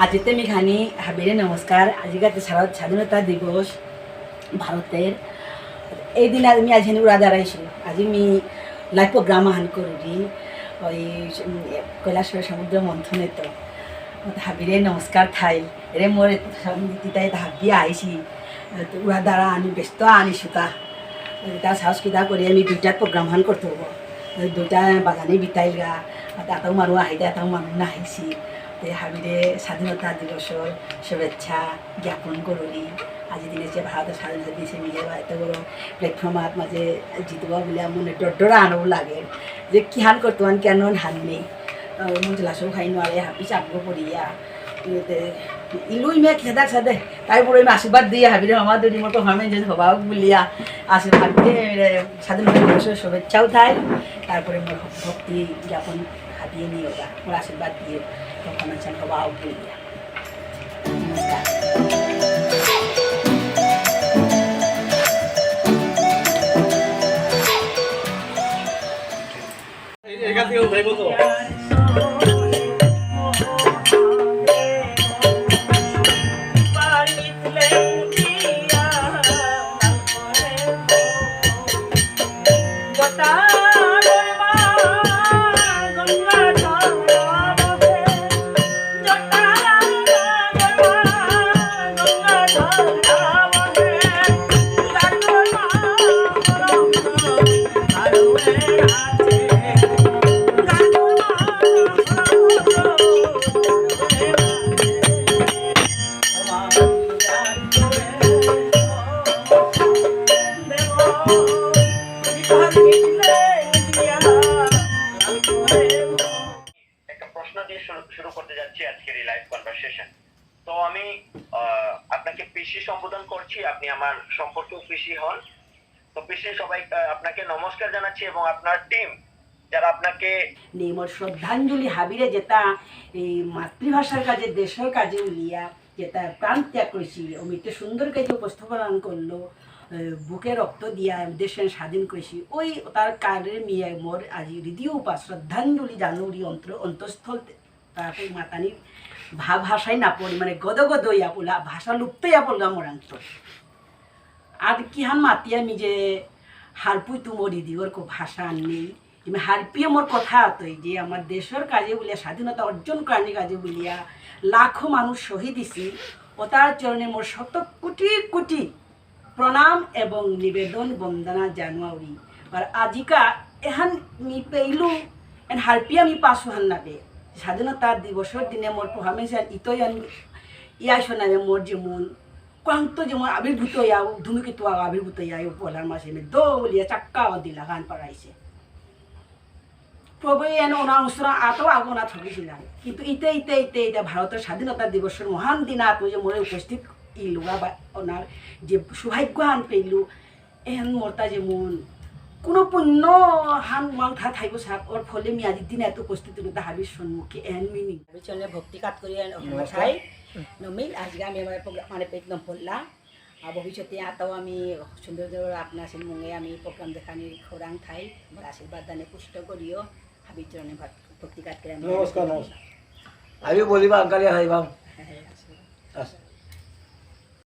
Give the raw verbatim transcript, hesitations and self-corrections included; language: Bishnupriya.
আজিতে মি খানি হাবিরে নমস্কার। আজিকাতে সারা স্বাধীনতা দিবস ভারতের। এই দিন আমি আজি উড়া দাঁড়াইছি। আজি মি লাইভ প্রোগ্রাম আহান করুরি। ওই, উম, কৈলাসহর সমুদ্র মন্থনে তো। হাবিরে নমস্কার থাইল। এরে মোরে তিতাই হাবি আইছি। তো উড়া দাঁড়া আনি ব্যস্ত আনি সুতা। তা সাহস কিতা করি আমি দুইটা প্রোগ্রাম হান করতে হবো। দুইটা বাজানি বিতাইলগা। তাতাও মানু আহিতে, তাতাও মানু না আইছি। তে হাবিরে স্বাধীনতা দিবসর শুভেচ্ছা জ্ঞাপন করুরি। আজি দিনে যে ভারত স্বাধীনতা দিছে মিলে এত বড় প্ল্যাটফর্ম আত মাঝে জিতবা বলে মনে ডর ডর আনো লাগে। যে কিহান করতো আন কেন হান নেই। আহ, মন চলা সব খাই নোয়ারে হাবি চাপগো পড়িয়া। ইতে ইলুই মে খেদাক সাদে। তাই বড় আমি আশীর্বাদ দিয়ে হাবিরে মামা দুনি মোর পারফরমেন্স যদি হবা বুলিয়া আশীর্বাদ দিয়ে, এ, স্বাধীনতা দিবসর শুভেচ্ছাও থাই। তারপরে মোর ভক্তি জ্ঞাপন হাবিয়ে নিয়ে ওরা। মোর আশীর্বাদ দিয়ে পারফরমেন্স হবা বুলিয়া। নমস্কার। একটা প্রশ্ন দিয়ে শুরু শুরু করতে যাচ্ছি আজকের এই লাইভ কনভারসেশন। তো আমি আহ, আপনাকে পিসি সম্বোধন করছি, আপনি আমার সম্পর্কেও পিসি হন। তো পিসি সবাই আহ, আপনাকে নমস্কার জানাচ্ছি এবং আপনার টিম যারা আপনাকে নি মোর শ্রদ্ধাঞ্জলি হাবিরে যেতা এই মাতৃভাষার কাজে, দেশর কাজে উলিয়া যেতা প্রাণ ত্যাগ করেছি, অমিতে সুন্দর কাজে উপস্থাপনা করলো, এ, বুকে রক্ত দিয়া দেশ স্বাধীন করেছি, ওই তার কারে মিয়া মোর আজি হৃদয় উপা শ্রদ্ধাঞ্জলি জানুরি অন্তর অন্তঃস্থল তাকে মাতানি ভাব ভাষাই না পড়ি, মানে গদ গদ ইয়া পড়লা, ভাষা লুপ্ত ইয়া পড়লা মোরাংতো। আর কিহান মাতিয়া নিজে হারপুই তুমরি দিগর কো ভাষা নেই। তুমি হারপিয়ে মোর কথা আতই যে আমার দেশর কাজে বুলিয়া, স্বাধীনতা অর্জন করানি কাজে বুলিয়া লাখো মানুষ শহীদ দিছি। ও তার চরণে মোর শত কোটি কোটি প্রণাম এবং নিবেদন বন্দনা জানুয়ারি। আর আজিকা এহান মি পেইলু এন হারপিয়া মি পাসু হান নাবে। স্বাধীনতা দিবসর দিনে মোর প্রহামেশন ইতই আন ইয়া শোনাবে মোর যেমন কান্ত যেমন আবির্ভূত ইয়াও, ধূমকেতু আবির্ভূত ইয়াও, পলার মাসে মে দৌলিয়া চাক্কা দিলা গান পাড়াইছে। প্রভু এন ওনা উসরা আতো আগ ওনা থকিছিলাম। কিন্তু ইতে, ইতে, ইতে, ইতে ভারতর স্বাধীনতা দিবসর মহান দিন আতো যে মোরে উপস্থিত ইলুগা বা ওনার যে সৌভাগ্য আন পেলু, এন মোরতা যেমন কোনো পুণ্য হান মাং থা থাইব সাক, ওর ফলে মি আজি দিন এত উপস্থিত হলো তা হাবির সম্মুখে এন মিনিং। হাবির চরণে ভক্তি কাত করি এন নমস্কার। থাই, নমিল, আজকে আমি আমার প্রোগ্রাম মানে পেট নম পড়লাম। আর ভবিষ্যতে আতাও আমি সুন্দর সুন্দর আপনার মুঙে আমি প্রোগ্রাম দেখানির খৌরাং থাই, আমার আশীর্বাদ দানে পুষ্ট করিও, হাবির চরণে ভক-, ভক্তি কাত করে আমি নমস্কার, নমস্কার। আমি বলিবা আঙ্কালে হাইবাম। হ্যাঁ, হ্যাঁ, আসুন। আচ্ছা।